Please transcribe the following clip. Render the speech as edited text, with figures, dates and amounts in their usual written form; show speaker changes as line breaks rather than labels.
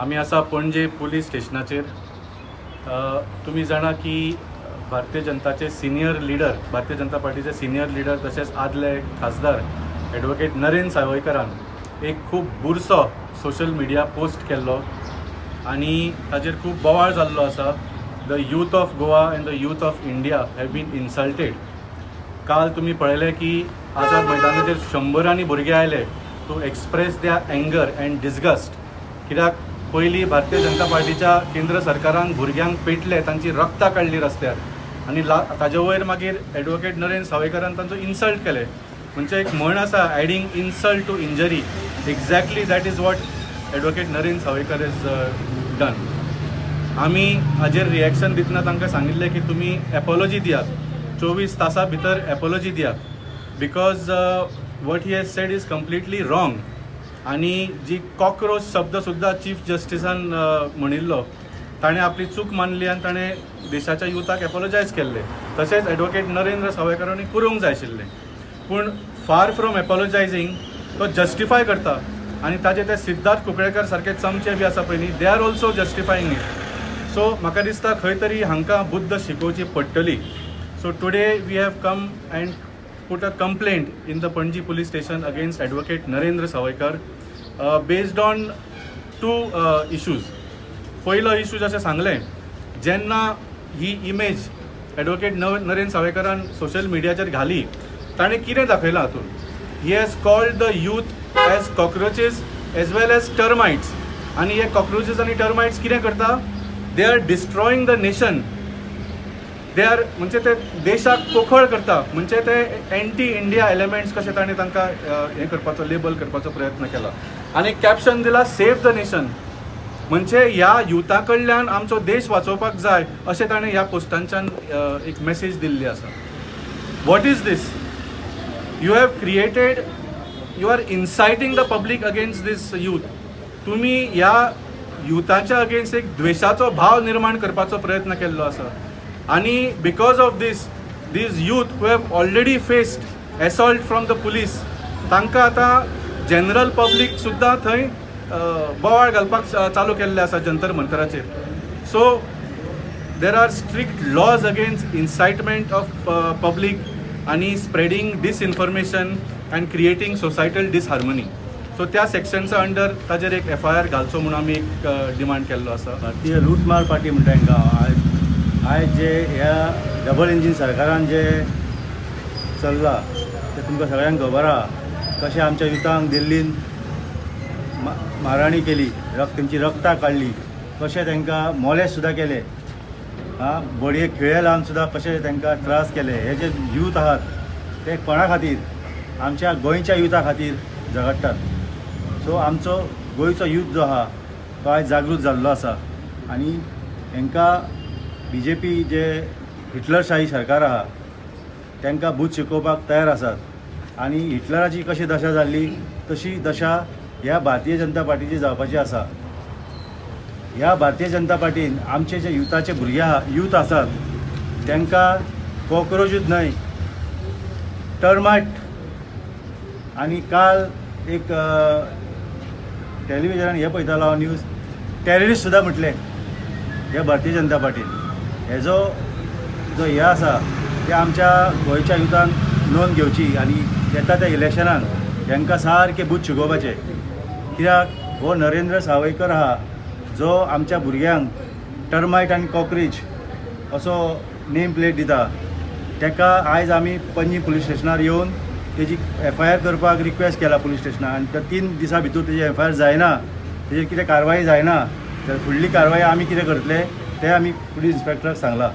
आमी आसा पणजे पुलीस स्टेशनाचेर. तुमी जाणा की भारतीय जनताचे सिनियर लिडर, भारतीय जनता पार्टीचे सिनियर लिडर तशेंच आदले खासदार एडवोकेट नरेंद्र सावयकरान एक खूब बुरसो सोशल मिडिया पोस्ट केल्लो आनी ताजेर खूब बोवाळ जाल्लो आसा. The youth of Goa and the youth of India have been insulted. काल तुमी पळयलें की आझाद मैदानाचेर शंबरांनी भुरगे आयले to express their anger and disgust, कित्याक पयलीं भारतीय जनता पार्टीच्या केंद्र सरकारान भुरग्यांक पेटले, तांची रक्तां काडली रस्त्यार आनी ला ताजे वयर मागीर एडवोकेट नरेंद्र सावयकरान तांचो इन्सल्ट केले. म्हणजे एक म्हण आसा, adding insult to injury. Exactly that is what Advocate Narendra Sawaikar has done. आमी हाजेर रिएक्शन दितना तांकां सांगिल्लें की तुमी एपोलॉजी दियात, 24 तासां भितर एपोलॉजी दियात, because what he has said is completely wrong. आनी जी कॉक्रोच शब्द सुद्दां चीफ जस्टिसान म्हणिल्लो, ताणें आपली चूक मानली आनी ताणें देशाच्या युथाक एपोलॉजायज केल्लें. तशेंच एडवोकेट नरेंद्र सावयकरांनी करूंक जाय आशिल्लें, पूण फार फ्रॉम एपोलॉजायझींग तो जस्टिफाय करता आनी ताजे ते सिद्धार्थ कुंकळेकर सारके चमचे बी आसा पळय न्ही, they are also justifying it. So म्हाका दिसता खंय तरी हांकां बुद्द शिकोवची पडटली. So today we have come and put a complaint in the Panaji police station against Advocate Narendra Sawaikar based on two issues. पयलो इशू, जशें सांगलें, जेन्ना ही इमेज एडवोकेट नरेंद्र सावयकरान सोशल मिडियाचेर घाली, ताणें कितें दाखयलां हातूंत? He has called the youth as cockroaches as well as termites. आनी हे कॉक्रोचीस आनी टर्मायट्स कितें करता? They are destroying the nation. They are म्हणजे ते देशाक पोखळ करता. म्हणजे ते एंटी इंडिया एलिमेंट्स कशे ताणें तांकां हें करपाचो, लेबल करपाचो प्रयत्न केला आनी कॅप्शन दिला "सेव्ह the nation". म्हणजे ह्या युथा कडल्यान आमचो देश वाचोवपाक जाय अशें ताणें ह्या पोस्टांच्यान एक मेसेज दिल्ली आसा. What is this? You have created, you are inciting the public against this youth. तुमी ह्या युथाच्या अगेन्स्ट एक द्वेशाचो भाव निर्माण करपाचो प्रयत्न केल्लो आसा आनी because of this, these youth who have already faced assault from the police, तांकां आतां जनरल पब्लीक सुद्दां थंय बोवाळ घालपाक चालू केल्लें आसा Jantar मंतराचेर. So there are strict laws against incitement of public आणि spreading disinformation and creating societal disharmony. So त्या सेक्शनचा अंडर ताजेर एक एफआयआर घालचो म्हणून आमी एक डिमांड केल्लो आसा.
भारतीय लूटमार पार्टी म्हणटा हांकां. आयज आयज जे ह्या डबल इंजीन सरकारान जे चल्लां तें तुमकां सगळ्यांक खबर आहा, कशें आमच्या युथांक दिल्लीन माराणी केली, तेंची रक्तां काडली, कशें तांकां मोलेस्ट सुद्दां केले, आं, बडये खिळे लावन सुद्दां कशें तांकां त्रास केले. हे जे यूथ आहात ते कोणा खातीर? आमच्या गोंयच्या युथा खातीर झगडटात. सो आमचो गोंयचो यूथ जो आहा तो आयज जागृत जाल्लो आसा आनी हांकां बीजेपी जे हिटलरशाही सरकार आहा तांकां बूद शिकोवपाक तयार आसात. आनी हिटलराची कशी दशा जाल्ली तशी दशा ह्या भारतीय जनता पार्टीची जावपाची आसा. ह्या भारतीय जनता पार्टीन आमचे जे युथाचे भुरगे आहा, यूथ आसात, तांकां कॉक्रोचूच न्हय, टर्मायट. आनी काल एक टेलिविजनान हें पळयतालो हांव न्यूज, टेररिस्ट सुद्दां म्हटलें हे भारतीय जनता पार्टीन. हेजो जो हें आसा ते आमच्या गोंयच्या युथान नोंद घेवची आनी येता त्या इलेक्शनान तांकां सारकें बूद शिकोवपाचें, कित्याक हो नरेंद्र सावयकर आहा जो आमच्या भुरग्यांक टर्मायट आनी कॉक्रोच असो नेम प्लेट दिता, ताका आयज आमी पणजी पुलीस स्टेशनार येवन तेजी एफआयआर करपाक रिक्वेस्ट केला पुलीस स्टेशनार. आनी त्या 3 दिसां भितर तेजी एफआयआर जायना, तेजेर कितें कारवाई जायना, तर फुडली कारवाई आमी कितें करतले तें आमी पुलीस इन्स्पेक्टराक सांगलां.